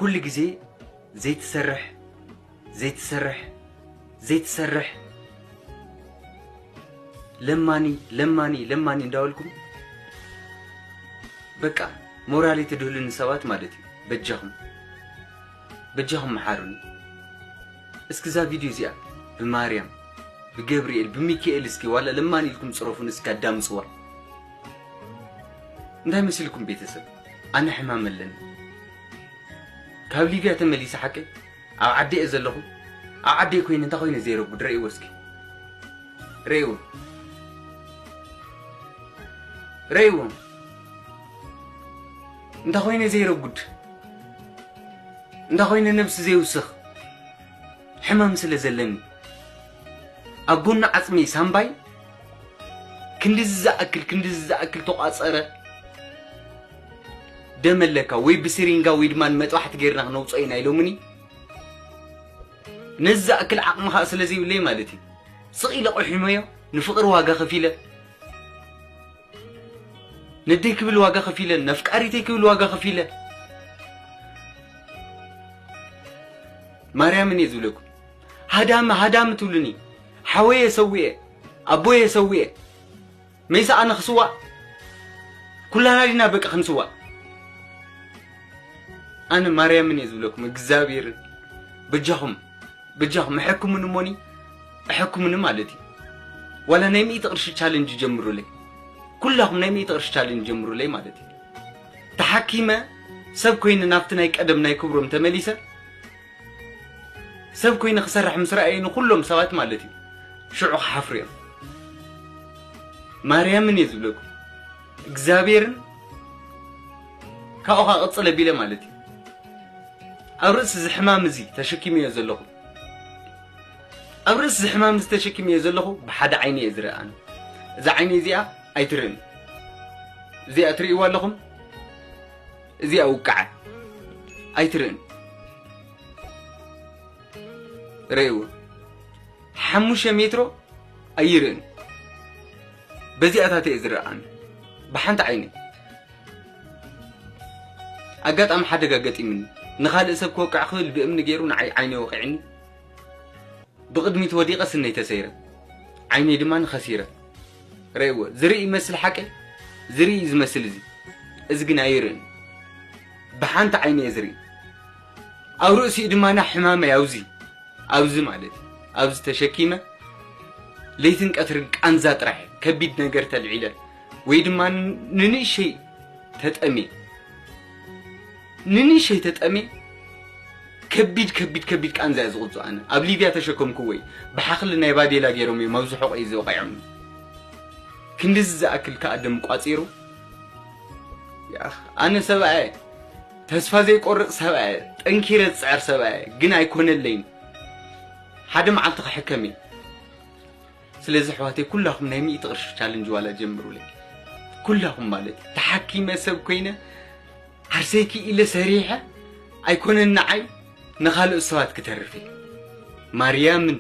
ኩሉ ግዜ ዘይትሰርሕ ዘይትሰርሕ ዘይትሰርሕ ለማኒ ለማኒ ለማኒ እንዳበልኩም በቃ ሞራል ትድህሉኒ ሰባት ማለት እዩ። በጃኹም በጃኹም መሓሩኒ። እስኪ እዛ ቪድዮ እዚኣ ብማርያም ብገብርኤል ብሚካኤል እስኪ ዋላ ለማኒ ኢልኩም ፅረፉን እስኪ ኣዳምፅዋ። እንታይ መሲልኩም ቤተሰብ? ኣነ ሕማም ኣለኒ። ካብ ሊብያ ተመሊሰ ሓቀይ ኣብ ዓዲ እየ ዘለኹ። ኣብ ዓዲ ኮይነ እንታይ ኮይነ ዘይረጉድ ረእይዎ እስኪ። ረእይዎ። ረእይዎ። እንታይ ኮይነ ዘይረጉድ። እንታይ ኮይነ ነብሲ ዘይውስኽ። ሕማም ስለ ዘለኒ። ኣብ ጎኒ ዓጽሚ ሳምባይ ክንድዚ ዝኣክል ክንድዚ ዝኣክል ተቋጸረ ደም ኣለካ ወይ ብስሪንጋ ወይ ድማ መጥባሕቲ ጌርና ክነውፅኦ ኢና ኢሎምኒ። ነዚ ዝኣክል ዓቕሚ ከዓ ስለ ዘይብለይ ማለት እዩ ስቕ ኢለ ቆሒመዮ። ንፍቕሪ ዋጋ ከፊለ፣ ነደይ ክብል ዋጋ ከፊለ፣ ነፍቃሪተይ ክብል ዋጋ ከፊለ። ማርያምን እየ ዝብለኩም። ሃዳሚ ሃዳሚ ትብሉኒ። ሓወየ ሰዊኤ፣ ኣቦየ ሰዊኤ። መይሳ ኣነ ክስዋእ? ኩላና ዲና በቃ ክንስዋእ? ኣነ ማርያምን እየ ዝብለኩም እግዚኣብሔርን። በጃኹም በጃኹም ኣሐክሙኒ እሞኒ ኣሐክሙኒ ማለት እዩ። ዋላ ናይ ሚእቲ ቅርሺ ቻለንጅ ጀምሩለይ። ኩላኹም ናይ ሚእቲ ቅርሺ ቻለንጅ ጀምሩለይ ማለት እዩ። ተሓኪመ ሰብ ኮይነ ናብቲ ናይ ቀደም ናይ ክብሮም ተመሊሰ ሰብ ኮይነ ክሰርሕ ምስ ረኣየ ንኩሎም ሰባት ማለት እዩ ሽዑ ክሓፍሩ እዮም። ማርያምን እየ ዝብለኩም እግዚኣብሔርን ካብኡ ክቕፅል ኣቢለ ማለት እዩ። ኣብ ርእሲ እዚ ሕማም እዚ ተሸኪመዮ ዘለኹ ኣብ ርእሲ እዚ ሕማም እዚ ተሸኪመዮ ዘለኹ ብሓደ ዓይነ እየ ዝረኣን። እዛ ዓይነ እዚኣ ኣይትርእን። እዚኣ ትርእይዋ ኣለኹም? እዚኣ ውቃዓ ኣይትርእን። ርእይዎ። ሓሙሽተ ሜትሮ ኣይርእን። በዚኣታት እየ ዝረኣን ብሓንቲ ዓይነ። ኣጋጣሚ ሓደጋ ገጢምኒ። ንኻልእ ሰብ ክወቅዕ ክብል ብእምኒ ገይሩ ንዓይ ዓይነ ወቂዕኒ። ብቕድሚት ወዲቐ ስነይ ተሰይረ። ዓይነይ ድማ ንኸሲረ። ረእይዎ። ዝርኢ ይመስል ሓቀይ? ዝርኢ እዩ ዝመስል እዚ። እዚ ግን ኣይርእን። ብሓንቲ ዓይነ እየ ዝርኢ። ኣብ ርእሲኡ ድማ ና ሕማመይ ኣብዚ ኣብዚ ማለት ኣብዚ ተሸኪመ ለይትን ቀትርን ቃንዛ ጥራሕ ከቢድ ነገር ተልዒለ ወይ ድማ ንንእሸይ ተጠሜ ንንእሸይ ተጠሜ ከቢድ ከቢድ ከቢድ ቃንዛ እየ ዝቕጹ ኣነ ኣብ ሊብያ ተሸከምኩዎ እዩ ብሓኽሊ ናይ ባዴላ ገይሮም እዮም ኣብዚ ሕቖይ እዚ ወቒዖም ክንድዚ ዝኣክል ከኣ ደም ቋጺሩ ኣነ ሰብኣየ ተስፋ ዘይቆርጽ ሰብኣየ ጠንኪረ ዝጽዕር ሰብኣየ ግን ኣይኮነለይን ሓደ መዓልቲ ክሕከም እየ ስለዚ ኣሕዋተይ ኩላኹም ናይ ሚእቲ ቅርሺ ቻለንጅ ዋላ ጀምሩለይ ኩላኹም ማለት እዩ ተሓኪመ ሰብ ኮይነ ዓርሰይ ክኢለ ሰሪሐ ኣይኮነን ንዓይ ንኻልኦት ሰባት ክተርፍ እየ ማርያምን